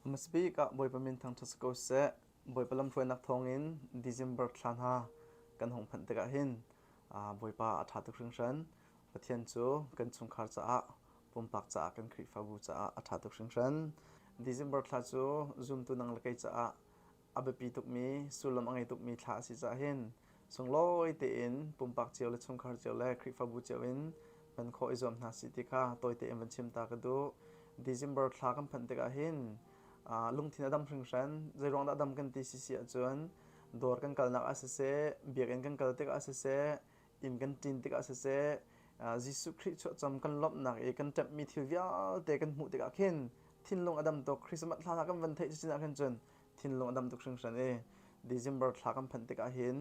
Hmasabik ah Bawipa min thangṭhat si ko seh. Bawipa lamhruainak thawngin December thla hna kan hung phanh tikah hin Bawipa a ṭha tuk hringhran. Pathian cu kan chungkhar caah, pumpak caah, kan Khrihfabu caah a ṭha tuk hringhran. December thla cu zumtu nang le kei caah a biapi tukmi, sullam a ngei tukmi thla a si caah hin sunglawi tein pumpak cio le chungkhar cio le Khrihfabu cio in hman khawh i zuam hna sih ti kha tawi tein van chim ta ka duh. December thla kan phanh tikah hin lungthin a dam hringhran. Zeiruang dah dam kan ti sisi ahcun dawr kan kalnak ah siseh, biakinn kan kal tikah siseh, inn kan ṭin tikah siseh, Jesuh Khrih chuahcam kan lawmhnak i kan ṭemhmi thil vialte kan hmuh tikah khin thinlung a dam tuk. Christmas hla hna kan van theih cicin ah khin cun thinlung a dam tuk hringhran i December thla kan phanh tikah hin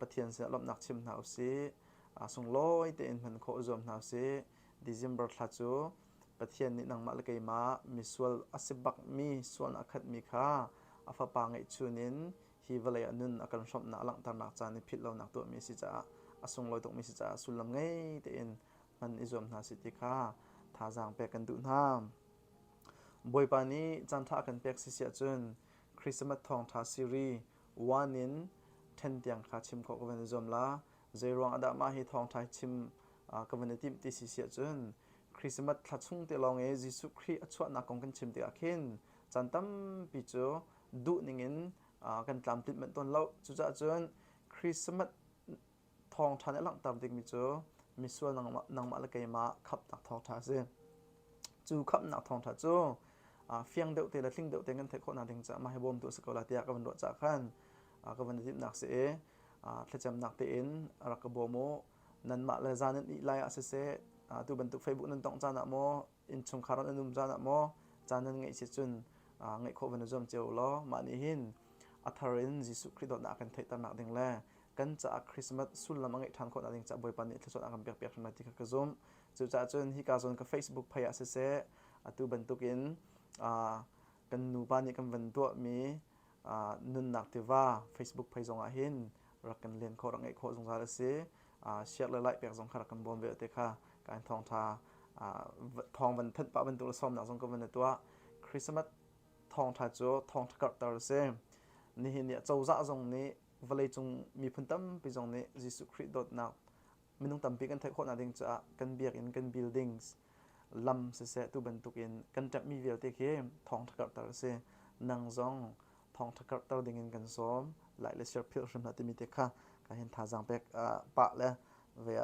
Pathian sinah lawmhnak chim hna usih, sunglawi tein hman khawh zuam hna usih. December thla cu Pathian nih nangmah le keimah misual a si bakmi sualnak a khatmi kha a fapa ngeihchun in hi vawlei ah nun a kan hrawmhnak a langhternak caan i philh lonak tuahmi a si caah a sunglawi tukmi si caah sullam ngei tein hman i zuam hna sih ti kha thazaang pek kan duh hna. Bawipa nih caanṭha a kan pek sisi ahcun Christmas thawngṭha siri 1 in 10 tiang kha chim khawh ka van i zuam la. Zeiruang ah dah mah hi thawngṭha hi chim ka van i timh ti sisi ahcun Christmas thla chung te lawng i Jesuh Khrih a chuahnak kong kan chim tikah khin caan tampi cu duh ningin kan tlamtlinh manh tawn lo. Cucaah cun Christmas thawngṭha nih a langhter dingmi cu misual nangmah le keimah khamhnak thawngṭha a si. Cu khamhnak thawngṭha cu fiang deuh te le tling deuh tein kan theih khawhnak ding caah mah hi bawmtu a si ko lai tiah ka van ruah caah khan ka van i timhnak si i thlacamnak tein rak ka bawm u. Nanmah le zan nan ih lai ah siseh, tu bantuk Facebook nan tongh caan ah maw, innchungkhar nan um caan ah maw, caan nan ngeih si cun ngaih khawh van i zuam cio law mah nih hin a thar in Jesuh Khrih dawtnak a kan theihternak ding le kan caah Christmas sullam a ngeih ṭhan khawhnak ding caah Bawipa nih thluachuah a kan pekpiak hrim lai ti kha ka zumh. Cucaah cun hika zawn ka Facebook phei ah siseh atu bantukin kan nupa nih kan van tuahmi nunnak tiva Facebook phei zong ah hin rak kan len khawh rak ngeih khawh zungzal a si. Share le like pek zong kha rak kan bawm ve te kha kan thawngṭha thawng van thanh pah bantuk le sawmnak zong ka van i tuah. Christmas thawngṭha cu thawngṭha karhter a si. Nihin ni ah cozah zong nih vawleicung miphun tampi zong nih Jesuh Khrih dawtnak minung tampi kan theih khawhnak ding caah kan biakinn kan buildings lam siseh tu bantukin kan ṭemhmi vialte khi thawngṭha karhter a si. Nang zong thawngṭha karhter dingin kan sawm. Like le share philh hrim hlah timi te kha ka hin thazaang pek pah le ve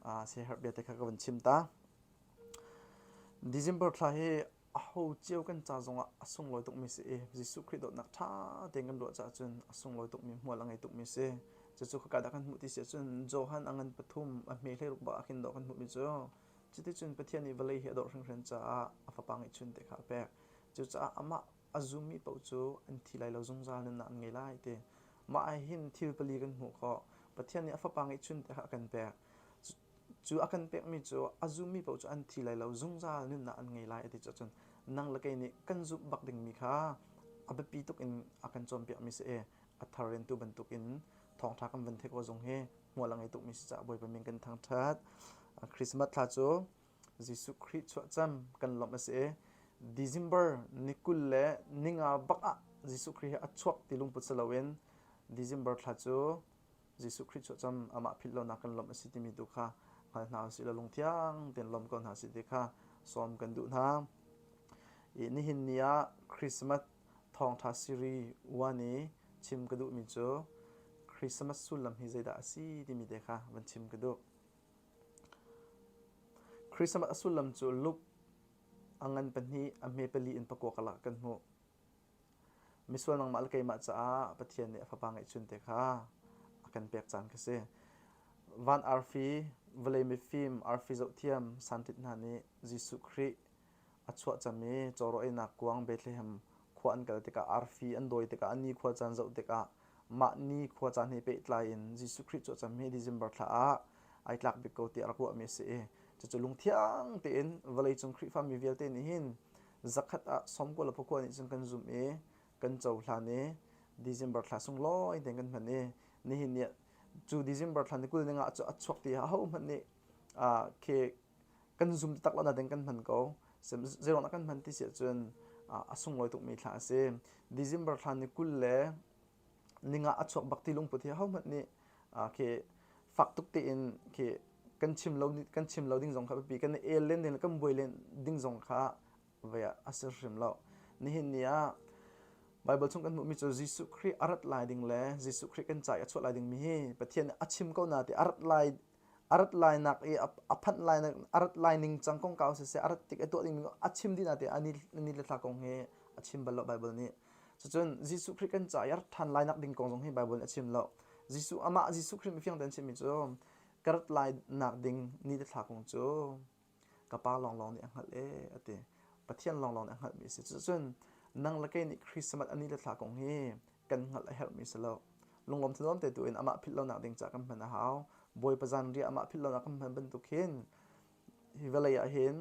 ah siaherh bia te kha ka van chim ta. December thla hi aho cio kan ca zongah a sunglawi tukmi si i Jesuh Khrih dawtnak ṭha tein kan ruah caah cun a sunglawi tukmi hmual a ngei tukmi si. Cucu khaka dah kan hmuh ti si ahcun Johan a ngan pathum a hme hleiruk bak ah khin dawh kan hmuhmi cu cuticun Pathian nih vawlei hi a dawh hringhran caah a fapa ngeihchun te kha a pek. Cucaah amah a zummi paoh cu an thi lai lo zungzal nunnak an ngei lai ti. Mah ah hin thil pali kan hmuh khawh. Pathian nih a fapa ngeihchun te kha a kan pek. Cu a kan pekmi cu a zummi paoh cu an thi lai lo, zungzal nunnak an ngei lai a ti cun nang le kei nih kan zumh bak dingmi kha a biapi tuk in a kan cawnpiakmi si i a thar in tu bantuk in thawngṭha kan van theih ko zong hi hmual a ngei tukmi si caah Bawipa min kan thangṭhat. Christmas thla cu Jesuh Khrih chuahcam kan lawmh a si i December ni 20 le ninga bak ah Jesuh Khrih hi a chuak ti lungput si loin December thla cu Jesuh Khrih chuahcam amah philh lonak kan lawmh a si timi tu kha hngal hna usih law lungthiang tein lawm ko hna sih ti kha sawm kan duh hna. I nihin ni ah Christmas thawngṭha siri 1 i chim ka duhmi cu Christmas sullam hi zeidah a si timi te kha van chim ka duh. Christmas a sullam cu Luke a ngan pahnih a hme pali in pakua karlak kan hmuh. Misual nangmah le keimah caah Pathian nih a Fapa ngeihchun te kha a kan pek caan kha si. Van arfi, vawlei mifim, arfi zohthiam santit hna nih Jesuh Khrih a chuah cam i cawraw einak kuang Bethlehem khua an kal tikah arfi an dawi tikah a ni khua caan zoh tikah mah ni khua caan he pehtlai in Jesuh Khrih chuah cam hi December thla ah ai tlak bik ko tiah rak ruahmi a si i cucu lungthiang tein vawleicung Khrihfami vialte nih hin zakhat ah sawmkua le pakua nih cun kan zumh i kan cohlan i December thla sunglawi tein kan hman i nihin ni cu December thla ni 20 ni nga cu a chuak ti ahohmanh nih khi kan zum tak lo nain kan hman ko. Zeiruang dah kan hman ti si ahcun a sunglawi tukmi thla a si. December thla ni 20 le ninga a chuak bak ti lungput hi ahohmanh nih khi fak tuk tein khi kan chim lo kan chim lo ding zong kha biapi kan i el len ding le kan buai len ding zong kha vei ah a si hrim lo. Nihin ni ah Baibal chung kan hmuhmi cu Jesuh Khrih a rat lai ding le Jesuh Khrih kan ca i a chuah lai dingmi hi Pathian nih a chim ko na ti a rat lai a rat lainak i a phanh lai a rat lai ning cang kongkau siseh a rat tik i tuah dingmi a chim dih na ti a ni le thla kong hi a chim bal lo Baibal nih. Cucun Jesuh Khrih kan ca i a rat ṭhan lainak ding kong zong hi Baibal nih a chim lo. Jesuh amah Jesuh Khrih mi fiang tein chimmi cu ka rat lainak ding ni le thla kong cu ka pa lawnglawng nih a hngalh ee a ti. Pathian lawnglawng nih a hngalhmi a si. Cucun nang le kei nih Christmas a ni le thla kong hi kan hngalh a herhmi si lo. Lunglawm thanuam te tu in amah philh lonak ding caah kan hman a hau. Bawipa zanriah amah philh lonak kan hman bantuk hin hi vawlei ah hin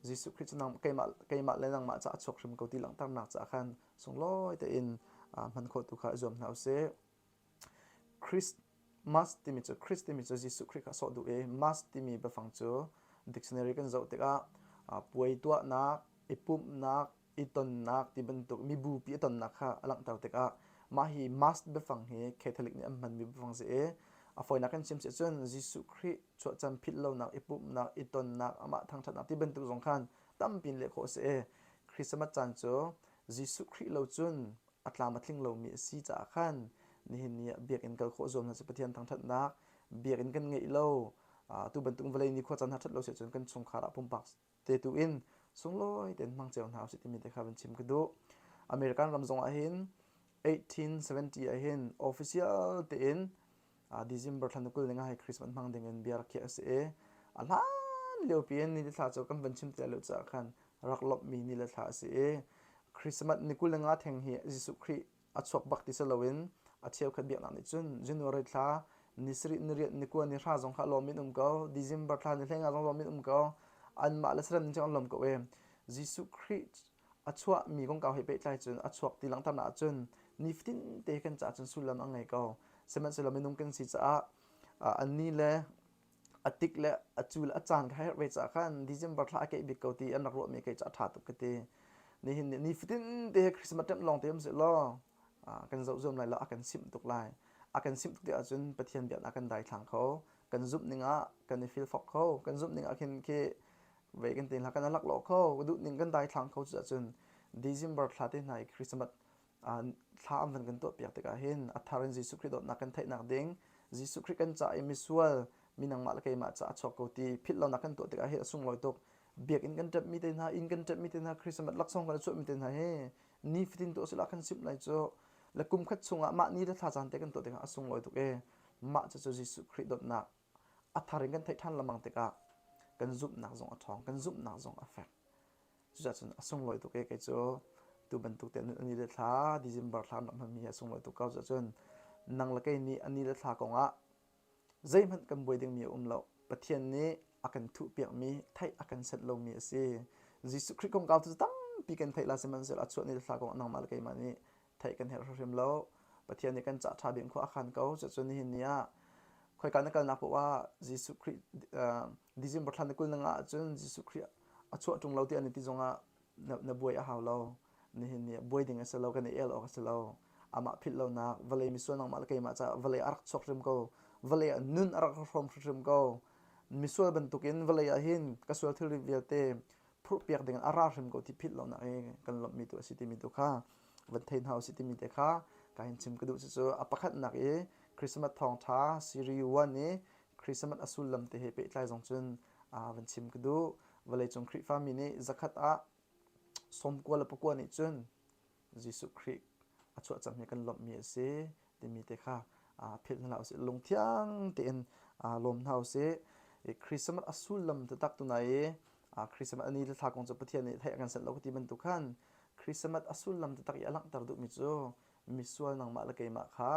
Jesuh Khrih cu nang, keimah, keimah le nangmah caah a chuak hrim ko ti langhternak caah khan sunglawi tein hman khawh tu kha i zuam hna usih. Christmas timi cu Christ timi cu Jesuh Khrih kha sawh duh i Mass timi biafang cu dictionary kan zoh tikah puai tuahnak, i pumhnak, i tonnak ti bantuk mibupi i tonnak kha a langhter tikah mah hi Mass biafang hi Catholic nih an hmanmi biafang si i a fawinak kan chim si ahcun Jesuh Khrih chuahcam philh lonak, i pumhnak, i tonnak, amah thangṭhatnak ti bantuk zong khan tampi in leh khawh a si i Christmas caan cu Jesuh Khrih lo cun a tlam a tling lomi a si caah khan nihin ni ah biakinn kal khawh zuam hna cu Pathian thangṭhatnak biakinn kan ngeih lo tu bantuk vawlei ni khua caan hna ṭhat lo si ahcun kan chungkhar ah pumpak te tu in sunglawi tein hmang cio hna usih timi te kha van chim ka duh. American ram zong ah hin 1870 ah hin official tein December thla 20 ninga hi Christmas hmang ding in bia rak khiah a si i a hlan lio pi in ni thla cu kan van chim ti lo caah khan rak lawmhmi ni le thla a si i Christmas ni 25 theng hi Jesuh Khrih a chuak bak ti si loin a cheukhat biaknak nih cun January thla ni sarih ni riat ni kua ni hra zong kha lawm in um ko December thla ni hleinga zong lawm in um ko anmah le saram ning an lawm ko e Jesuh Khrih a chuahmi kongkau he pehtlai cun a chuak ti langhternak ahcun nifatin te kan caah cun sullam a ngei ko sihmanhsehlaw minung kan si caah an ni le a tik le a cu le a caan kha herh ve caah khan December thla a keih bik ko ti an rak ruahmi kei cu a ṭha tuk ka ti. Nihin ni nifatin te he Christmas ṭemh lawng te um seh law kan zoh zuam lai lo a kan simh tuk lai. A kan simh tuk tikah cun Pathian biaknak kan daithlang kho. Kan zumh ning ah kan i filfok kho. Kan zumh ning ah khin khi ve kan te hna kan laklawh kho. Duh ning kan daithlang kho cuah December thla te hna i Christmas thla an van kan tuahpiak tikah hin a thar in Jesuh Khrih dawtnak kan theihnak ding Jesuh Khrih kan ca i misual mi nangmah le keimah ca a chuak ko ti philh lonak kan tuah tikah hi a sunglawi tuk biakinn kan ṭemhmi te hna inn kan ṭemhmi te hna Christmas laksawng kan chuahmi te hna hi nifatin tuah sila kan simh lai cu le kum khat chungah mah ni le thla caan te kan tuah tikah a sunglawi tuk e mah cucu Jesuh Khrih dawtnak a thar in kan theih ṭhan lengmang tikah kan zumhnak zong a ṭhawng kan zumhnak zong a fek Cucaah cun a sunglawi tuk e kei cu tu bantuk te ni le thla December thla an rak hmanmi hi a sunglawi tuk ko cucun nang le kei nih a ni le thla kongah zeihmanh kan buai dingmi a um lo Pathian nih a kan thuhpiakmi theih a kan senh lomi a si Jesuh Khrih kongkau cu tampi kan theih la sihmanhsehlaw a chuah ni le thla kongah nangmah le keimah nih theih kan herh hrimhrim lo Pathian nih kan cah ṭha bik khua a khan ko cucun nihin ni ah khoika na kalnak paoh ah Jesuh Khrih December thla ni 20 na ngah ahcun Jesuh Khrih a chuah ṭung lo ti an i ti zongah na buai a hau lo nihin ni buai ding a si lo kan i el awk a si lo amah philh lonak vawlei misual nangmah le keimah caah vawlei a rak chuak hrim ko vawlei ah nun a rak hrawm hrim ko misual bantukin vawlei ah hin ka sual thilri vialte phurhpiak ding a ra hrim ko ti philh lonak i kan lawmhmi tu a si timi tu kha van thei hna usih timi te kha ka hin chim ka duh cucu a pakhatnak i Christmas thawngṭha series 1 i Christmas a sullam te he pehtlai zong cun van chim ka duh. Vawleicung Khrihfami nih zakhat ah 90 le pakua nih cun Jesuh Khrih a chuah cang hi kan lawmhmi a si timi te kha philh hna usih lungthiang tein lawm hna usih. Christmas a sullam taktak tu nai i Christmas a ni le thla kong cu Pathian nih theih a kan senh lo ka ti bantuk khan Christmas a sullam taktak i a langhter duhmi cu misual nangmah le keimah kha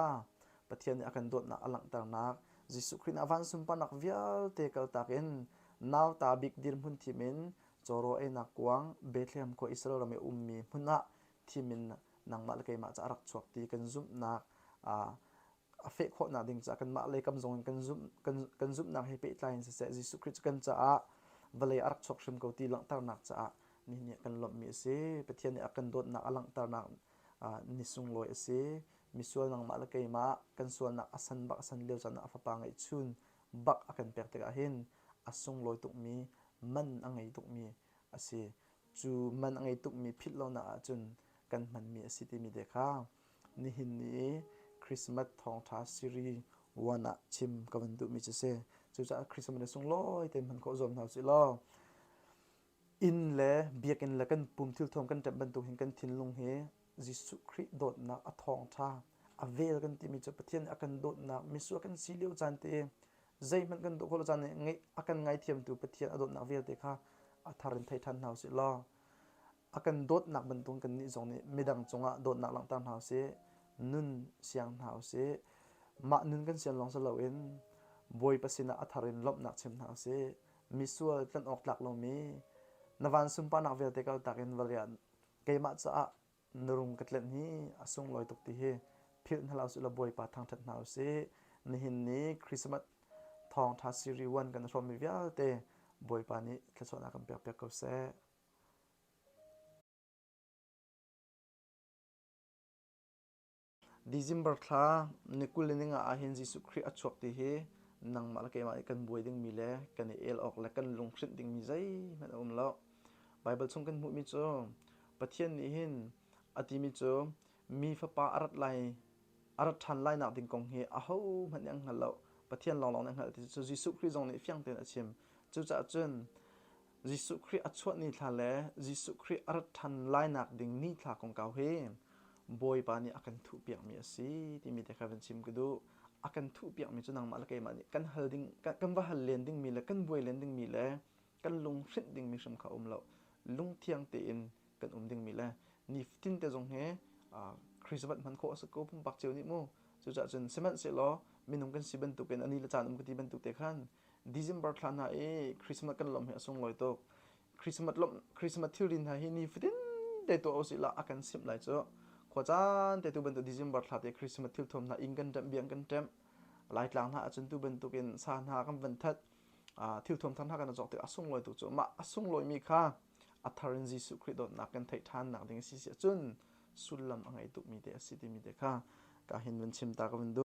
Pathian nih a kan dawtnak a langhternak Jesuh Khrih nih a van sunparnak vialte kaltak in nauta bik dirhmun thim in cawraw einak kuang Bethlehem khua Israel ram i a ummi hmun ah thim in nangmah le keimah ca a rak chuak ti kan zumhnak a feh khawhnak ding caah kanmah lei kam zong in kan zumh kan, kan zumhnak he pehtlai in siseh Jesuh Khrih cu kan caah vawlei a rak chuak hrim ko ti langhternak caah. Nihin ah kan lawmhmi a si. Pathian nih a kan dawtnak a langhternak ni sunglawi a si. Misual nangmah le keimah kan sualnak a san bak a san lio caan ah a fapa ngeihchun bak a kan pek tikah hin a sunglawi tukmi man a ngei tukmi a si. Cu man a ngei tukmi philh lonak ahcun kan hmanmi a si timi te kha nihin ni i Christmas thawngṭha siri one ah chim ka van duhmi cu si. Cucaah Christmas ni sunglawi tein hman khawh zuam hna usih law inn le biakinn le kan pum thilthuam kan ṭemh bantuk hin kan thinlung hi Jesuh Khrih dawtnak a thawngṭha a vel kan timi cu Pathian nih a kan dawtnak misual kan si lio caan te zeihmanh kan tuah khawh lo caan nih a kan ngaithiamtu Pathian a dawtnak vialte kha a thar in thei ṭhan hna usih law a kan dawtnak bantuk kannih zong nih midang cungah dawtnak langhter hna usih nun siang hna usih mah nun kan sian lawng si loin Bawipa sinah a thar in lawmhnak chim hna usih misual tlanh awk tlak lomi na van sunparnak vialte kaltak in va riah keimah caah na rung ka tlenh hi a sunglawi tuk ti hi philh hna hlah usih law Bawipa thangṭhat hna usih nihin ni Christmas thawngṭha series 1 kan hrawmmi vialte Bawipa nih thluachuahnak kan pekpiak ko seh. December thla ni 20 le ninga ahhin Jesuh Khrih a chuak ti hi nangmah le keimah nih kan buai dingmi le kan i el awk le kan lunghrinh dingmi zeihmanh a um lo. Baibal chung kan hmuhmi cu Pathian nih hin a timi cu mi fapa a rat lai a rat ṭhan lainak ding kong hi ahohmanh nih an hngal lo. Pathian lawnglawng nih a hngalh ti cu Jesuh Khrih zong nih fiang tein a chim. Cucaah cun Jesuh Khrih a chuah ni thla le Jesuh Khrih a rat ṭhan lainak ding ni thla kongkau hi Bawipa nih a kan thuhpiakmi a si timi te kha van chim ka duh. A kan thuhpiakmi cu nangmah le keimah nih kan hal ding kan va hal len dingmi le kan buai len dingmi le kan lunghrinh dingmi hrim kha um lo. Lungthiang tein kan um dingmi le nifatin te zong hi Christmas hman khawh a si ko pumpak cio nih mu. Cucaah cun sihmanhsehlaw minung kan si bantukin a ni le caan um ka ti bantuk te khan December thla hna i Christmas kan lawmh hi a sunglawi tuk. Christmas lawmh Christmas thilri hna hi nifatin te tuah usih la a kan simh lai cu. Khuacaan te tu bantuk December thla te Christmas thilthuam hna inn kan ṭemh biang kan ṭemh. Laitlang hna ahcun tu bantukin sa hna kan van that. Thilthuam thar hna kan cawk tik a sunglawi tuk cu. Mah a sunglawi mi kha a thar in Jesuh Khrih dawtnak kan theih ṭhan nak ding a si si ahcun sullam a ngei tukmi te a si timi te kha ka hin van chim ta ka van duh.